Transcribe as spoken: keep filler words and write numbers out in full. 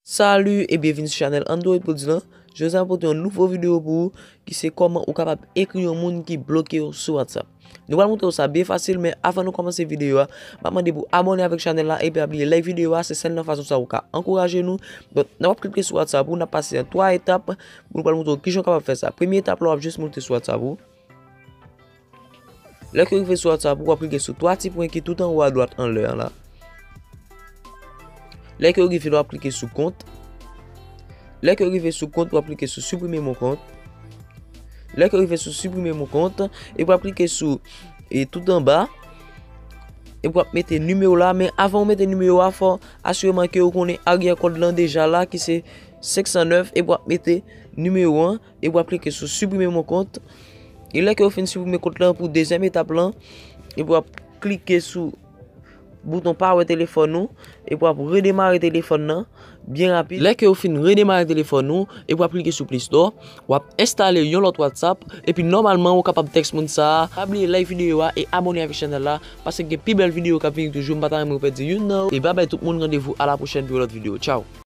Salut e byenvini sou chanèl Android Prodz lan. Jodi a m pote yon nouvo videyo pou ou ki se kòman ou kapab ekri yon moun ki bloke w sou WhatsApp. Nou pral montre w sa byen fasil, men avan nou kòmanse videyo a, m ap mande pou abòne avèk chanèl la epi pa bliye like videyo a, se sèl nan fason sa ou ka ankouraje nou. Donk, n ap klike sou WhatsApp ou, n ap pase an twa etap pou nou pral montre w kijan w kapab fè sa. Premye etap la, w ap jis monte sou WhatsApp ou. Lè ke w rive sou WhatsApp ou, w ap klike sou twa ti pwen ki tout anwo adwat anlè an la. Lè ke w rive la, w ap klike sou kont. Lè ke w rive sou kont, w ap klike sou supprimer mon compte. Lè ke w rive sou supprimer mon compte, epi w ap klike sou e tout anba. Epi w ap mete nimewo la, men avan w mete nimewo a, fò asireman ke w konnen aryè kòd lan deja la, ki se senk san nèf, epi w ap mete nimewo an, epi w ap klike sou supprimer mon compte. E lè ke w fin siprime kont lan pou dezyèm etap lan, epi w ap klike sou bouton pa wè telefòn ou, epi w ap redemare telefòn nan byen rapid. Lè ke w fin redemare telefòn ou, epi w ap klike sou Play Store, w ap enstale yon lòt WhatsApp, epi nòmalman ou kapab tèks moun sa a. Pa bliye like videyo a e abòne avèk chanèl la, paske gen pi bèl videyo k ap vini toujou, m pa ta renmen w pèdi youn nan yo. E babay tout moun, randevou a la pwochèn pou yon lòt videyo. Tchaw!